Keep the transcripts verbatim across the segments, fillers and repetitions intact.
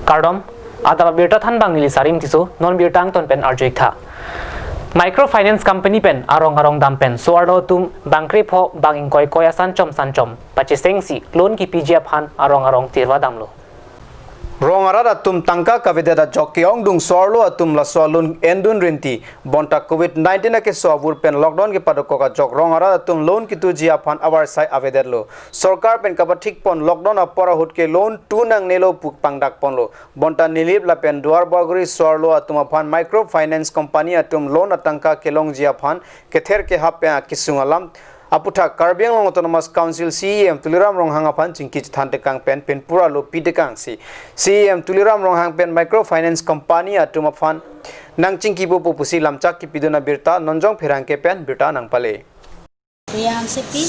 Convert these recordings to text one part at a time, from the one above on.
Kardom, adap abirta thanbang neli Sarim Tisso, non birta angton pen arju-ik tha. Microfinance company pen arong arong dam pen so-arlo atum bang krepho bang ingkoi koi asan chom san chom pachesengsi loan kipiji aphan arong arong tirva damlo. Rong arat atum tangka kavedet ajok ke-ongdung so-arlo atum laso loan endun rinti. Bonta covid nineteen akeso avur pen lockdown kepadokok ajok rong arat atum loan kituji aphan avarsai avedetlo. Sorkar pen kapathikpon lockdown apor ahut ke loan tu nangnelo pu pangdakponlo. Bonta Nilip lapen Duar Bagori so-arlo atum aphan microfinance company atum loan atangka kelongji aphan kether kehap pen akesung alam aputhak Karbi Anglong Autonomous Council C E M Tuliram Ronghang aphan chingki chethan tekang pen pinpura lo pi tekangsi C E M Tuliram Ronghang pen microfinance company atum aphan nangchingkipo pu pusi lamchak kipidun abirta Nonjong Pherangke pen birta nangpale. Priya Hansepi,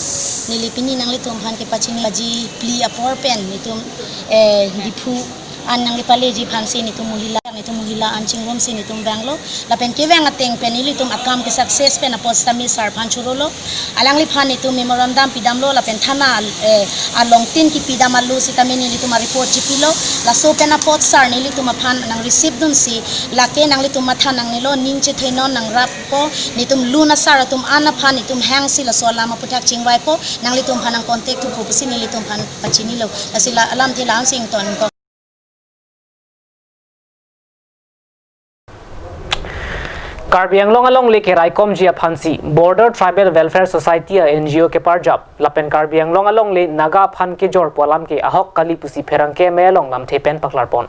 neli pini nanglitum aphan kepachini aji phli apor pen nelitum, eh, Diphu an nangkepaleji aphansi nelitum mohila, nelitum mohila an chingrumsi nelitum vanglo. Lapen kevang ateng pen nelitum akam ke success pen apot sitame sir aphan chorolo. Alangliphan nelitum memorandum pidamlo lapen thana, eh, along tin kipidam alo sitame nelitum areport chipilo. Laso pen apot sir nelitum aphan nang receive dunsi lake nanglitum matha nangnelo, ning chethainon, nangrappo, nelitum loan asar atum an aphan nelitum hangsi laso alam aputhak chingvaipo, nanglitum aphan nang contact thupo pusi nelitum aphan pachinilo. Lasi la alamthe la-an si ingtonkok. Karbi Anglong alongle keraikomji aphansi Border Tribal Welfare Society a N G O keparjap lapen Karbi Anglong alongle Naga aphan kejor pu alam ke ahok kali pusi Pherangke amei along lamthe pen paklarpon.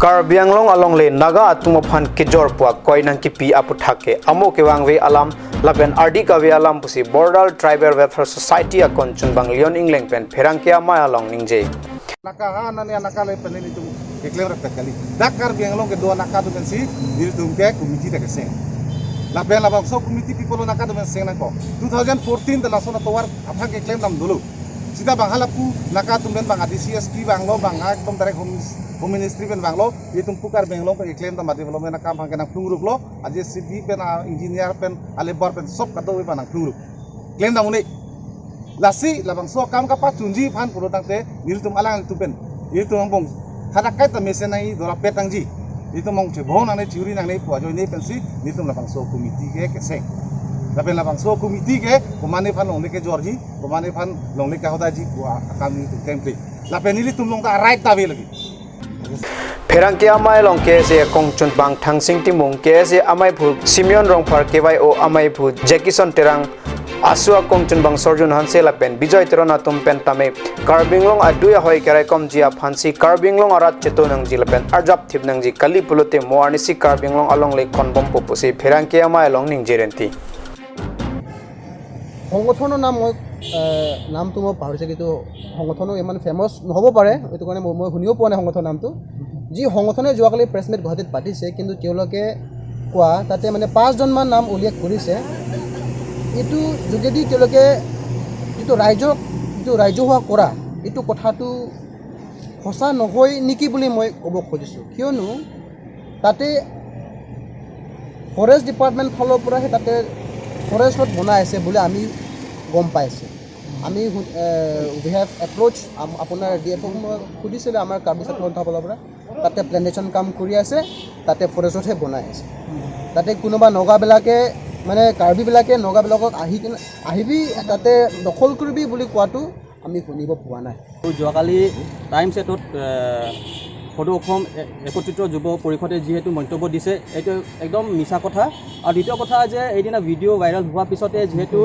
Karbi Anglong alongle Naga atum aphan kejor pu akoi nangkipi aputhak ke amo kevangve alam lapen ardi kave alam pusi Border Tribal Welfare Society akon chunbang Leon Engleng pen Pherangke amei along ningje. Naka ha nani anaka le pen nelitum keklem rap kali. Dak Karbi Anglong kedo anaka atum pensi nelitum ke committee ta keseng. Lapen labangso committee people anaka atum seng nangkok. Two thousand fourteen ta lason atovar aphan keklem dam dolo. Sita bang halapu naka atum pen bang adi C S P vanglo, bang ha ekdom direct home, home ministry pen vanglo. Nelitum pu Karbi Anglong pen keklem dam a development akam aphan ke nangplungruklo. Aji C B pen a engineer pen a labour pen sob kadokave aphan nangplungruk. Klem dam un-e. Lasi labangso akam kapachunji aphan pulo tangte nelitum alanglitum pen, nelitum angbong thadak kaita mesen nangji, dorapet nangji. Nelitum angbong chebong nangne, churi nangne pu ajoine pensi nelitum labangso committee ke keseng. Lapen labangso committee ke komatne aphan longle kejorji, komatne aphan longle kahodaiji pu akam nelitum klemkle. Lapen nelitum along ta right ta ave lagi. Pherangke amei along K S A akon chunbang Thangsing Timung, K S A amei aphu Simeon Rongphar, K Y O amei aphu Jackson Terang, ASU akon chunbang Sorjun Hanse lapen Bijoy Teron atum pen tame Karbi Anglong adui ahoi keraikomji aphansi Karbi Anglong arat cheto nangji lapen arjap thip nangji kali pulote mo arnisi Karbi Anglong alongle konbompo pusi Pherangke amei along ningje renti. সংগঠনৰ নাম মই, এ, নামটো মই পাহৰিছোঁ, কিন্তু সংগঠনো ইমান ফেমাছ নহ'ব পাৰে, এইটো কাৰণে মই, মই শুনিও পোৱা নাই সংগঠনৰ নামটো। যি সংগঠনে যোৱাকালি প্ৰেছ মিট গুৱাহাটীত পাতিছে, কিন্তু তেওঁলোকে কোৱা তাতে মানে পাঁচজনমান নাম উল্লেখ কৰিছে। এইটো যোগেদি তেওঁলোকে যিটো ৰাইজক, যিটো ৰাজহুৱা কৰা, এইটো কথাটো সঁচা নহয় নেকি বুলি মই ক'ব খুজিছোঁ। কিয়নো তাতে ফৰেষ্ট ডিপাৰ্টমেণ্ট ফালৰ পৰাহে তাতে ফৰেষ্ট ৰোড বনাই আছে বুলি আমি গম পাইছোঁ। আমি সু-, এ, we have approach, আম-, আপোনাৰ ডি এফ অ'ক মই সুধিছিলোঁ আমাৰ কাৰ্বি ছাত্ৰ সন্থাৰ ফালৰ পৰা। তাতে প্লেণ্টেশ্যন কাম কৰি আছে, তাতে ফৰেষ্ট ৰোডহে বনাই আছে। তাতে কোনোবা নগাবিলাকে, মানে কাৰ্বিবিলাকে নগাবিলাকক আহি কিনে, "আহিবি, তাতে দখল কৰিবি" বুলি কোৱাটো আমি শুনিব পোৱা নাই। যোৱাকালি টাইম ছেটত, এ, সদৌ অসম এ-, একত্ৰিত যুৱ পৰিষদে যিহেতু মন্তব্য দিছে, এইটো একদম মিছা কথা। আৰু দ্বিতীয় কথা যে এইদিনা ভিডিঅ' ভাইৰেল হোৱাৰ পিছতে যিহেতু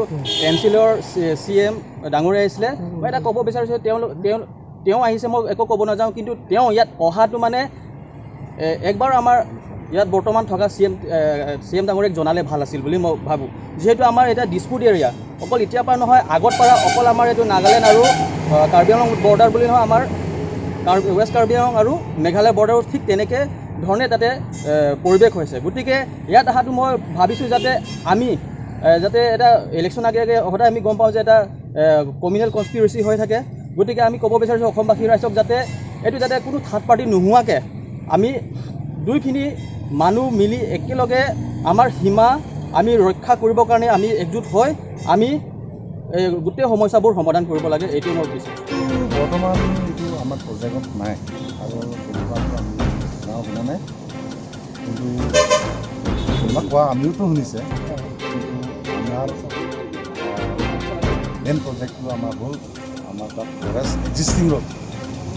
এন চি এলৰ চি, চি এম ডাঙৰীয়া আহিছিলে, মই এটা ক'ব বিচাৰিছোঁ, তেওঁ, তেওঁ, তেওঁ আহিছে, মই একো ক'ব নাযাওঁ, কিন্তু তেওঁ ইয়াত অহাটো মানে, এ, একবাৰ আমাৰ ইয়াত বৰ্তমান থকা চি এম, এ, চি এম ডাঙৰীয়াক জনালে ভাল আছিল বুলি মই ভাবোঁ। যিহেতু আমাৰ এতিয়া ডিছপুট এৰিয়া, অকল এতিয়াৰ পৰা নহয়, আগৰ পৰা অকল আমাৰ এইটো নাগালেণ্ড আৰু, আ, কাৰ্বি আংলং বৰ্ডাৰ বুলি নহয়, আমাৰ কাৰ্বি, ৱেষ্ট কাৰ্বি আংলং আৰু মেঘালয় বৰ্ডাৰো ঠিক তেনেকে ধৰণে তাতে, এ, পৰিৱেশ হৈছে। গতিকে ইয়াত অহাটো মই ভাবিছোঁ যাতে আমি, এ, যাতে এটা ইলেকশ্যন আগে আগে সদায় আমি গম পাওঁ যে এটা, এ, কমিউনেল কনস্পিৰেচি হৈ থাকে। গতিকে আমি ক'ব বিচাৰিছোঁ অসমবাসী ৰাইজক যাতে এইটো যাতে কোনো থাৰ্ড পাৰ্টি নোহোৱাকে আমি দুইখিনি মানুহ মিলি একেলগে আমাৰ সীমা আমি ৰক্ষা কৰিবৰ কাৰণে আমি একজোট হৈ আমি এই গোটেই সমস্যাবোৰ সমাধান কৰিব লাগে, এইটোৱে মই বিচাৰোঁ। বৰ্তমান এইটো আমাৰ পৰ্যায়ত নাই আৰু নাও শুনা নাই, কিন্তু কোনোবা কোৱা আমিওতো শুনিছে, কিন্তু আমাৰ মেইন প্ৰজেক্টটো আমাৰ হ'ল আমাৰ তাত ফৰেষ্ট এক্সিষ্টিং ৰোড,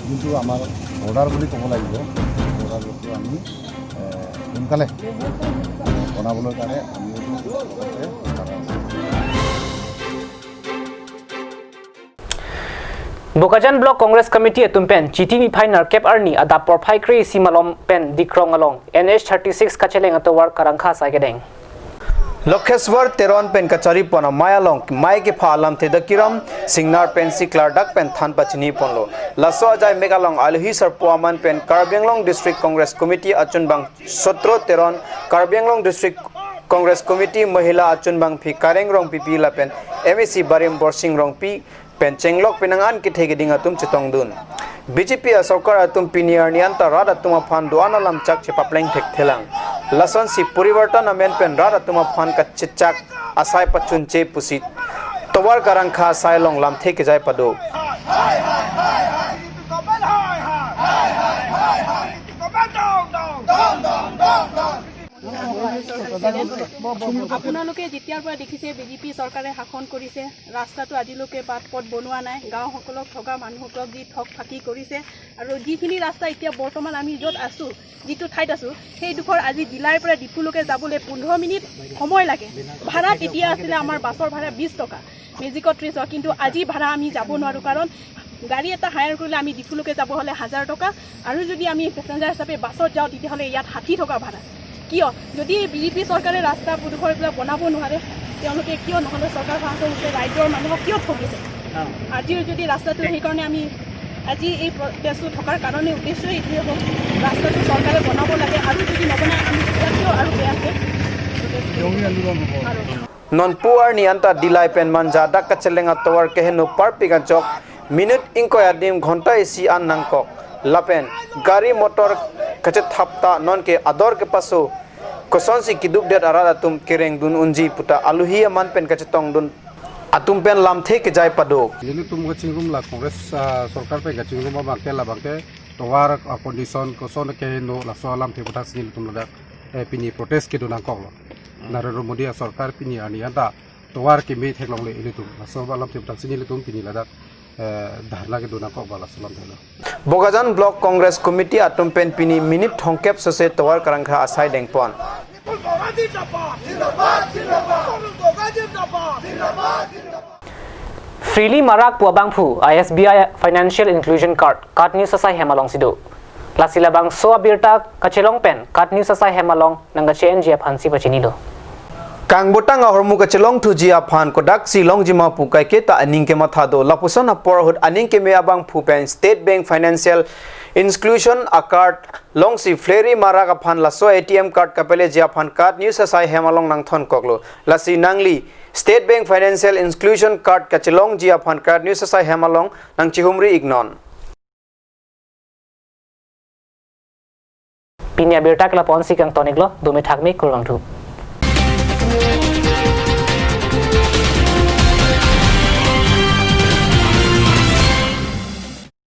যোনটো আমাৰ বৰ্ডাৰ বুলি ক'ব লাগিব। বৰ্ডাৰ ৰোডটো আমি এ, সোনকালে বনাবলৈ কাৰণে আমিও লগতে লাগা আছে। Bokajan Block Congress Committee atum pen Chiti niphai nerkep arni adap porphai kre-isi malom pen Dikrong along N H thirty six kacheleng atovar Karangkha asai kedeng. Lokheswar Teron pen kachari pon amei along mei kepha alamthe Dakiram Singnar pensi klardak pen than pachini ponlo. Laso ajai mek along aluhi sarpo aman pen Karbi Anglong District Congress Committee achunbang Sotro Teron, Karbi Anglong District Congress Committee Mahila achunbangpi Kareng Rongpipi lapen M A C Barim Borsing Rongpi pen chenglok penang an kethe keding atum chetongdun. B J P asorkar atum pini arni anta rat atum aphan do-an alam chak chepapleng thekthelang. Lasonsi porivartan amen pen rat atum aphan kachechak asai pachunche pusi tovar Karangkha asai along lamthe kejai pado. আপোনালোকে যেতিয়াৰ পৰা দেখিছে বিজেপি চৰকাৰে শাসন কৰিছে, ৰাস্তাটো আজিলৈকে বাট পথ বনোৱা নাই, গাঁওসকলক, থকা মানুহসকলক যি ঠগ ফাকি কৰিছে আৰু যিখিনি ৰাস্তা এতিয়া বৰ্তমান আমি য'ত আছো, যিটো ঠাইত আছো, সেইডোখৰ আজি ডিলাইৰ পৰা ডিপুলৈকে যাবলৈ পোন্ধৰ মিনিট সময় লাগে। ভাড়া তেতিয়া আছিলে আমাৰ বাছৰ ভাড়া বিশ টকা, মেজিকত ত্ৰিশ টকা, কিন্তু আজি ভাড়া আমি যাব নোৱাৰো, কাৰণ গাড়ী এটা হায়াৰ কৰিলে আমি ডিফুলৈকে যাব হ'লে হাজাৰ টকা, আৰু যদি আমি পেচেঞ্জাৰ হিচাপে বাছত যাওঁ তেতিয়াহ'লে ইয়াত ষাঠি টকা ভাড়া। কিয়? যদি বিজেপি চৰকাৰে ৰাস্তা পদূলিবিলাক বনাব নোৱাৰে, তেওঁলোকে কিয় নহ'লে চৰকাৰখনক তেওঁলোকে ৰাইজৰ মানুহক কিয় ঠগিছে? আজিও যদি ৰাস্তাটো, সেইকাৰণে আমি আজি এই প্ৰ-, প্ৰেছটো থকাৰ কাৰণে উদ্দেশ্য এইটোৱে হ'ল, ৰাস্তাটো চৰকাৰে বনাব লাগে, আৰু যদি নবনায় আমি ইয়াতকৈ আৰু বেয়াকৈ প্ৰটেষ্ট কৰিম। জংগী আন্দোলন হ'ব। আৰু Nonpu arni anta Dillai pen Manja dak kacheleng atovar keheno parpik ajok minute ingkoi adim ghonta isi an nangkok. Lapen gari motor kachethap ta nonke ador kepaso kosonsi keduk det arat atum kerengdun unji puta aluhi aman pen kachetongdun atum pen lamthe kejai pado. Nelitum kachingrum la Congress, ah, sorkar pen kachingrum abangke labangke tovar, ah, condition koson keheno laso alamthe aputhak si nelitum ladak, eh, pini protest kedo nangkoklo. Narendra Modi asorkar pini arni anta tovar keme theklongle ilitum. Laso alamthe aputhak si nelitum pini ladak, eh, dharna kedo nangkok ba laso alamthe lo. Bokajan Block Congress Committee atum pen pini minute thomkep sose tovar Karangkha asai dengpon. Freely marak pu abangphu a S B I Financial Inclusion Card, Card News asai hem alongsi do. Lasi labangso abirta kachelong pen Card News asai hem along nangkache-enji aphansi pachinilo. Kangbutang ahormu kachelong thuji aphan kodaksi longji ma pu kaiketa aning kematha do. Lapuson apor ahut aning keme abangphu pen State Bank Financial Inclusion a-card longsi freely marak aphan laso A T M card kapeleji aphan Card News asai hem along nangthonkoklo. Lasi nangli State Bank Financial Inclusion Card kachelongji aphan Card News asai hem along nangchihumri iknon. Pini abirta ke lapu-ansi kangton iklo, dome thakme, kurvangthu.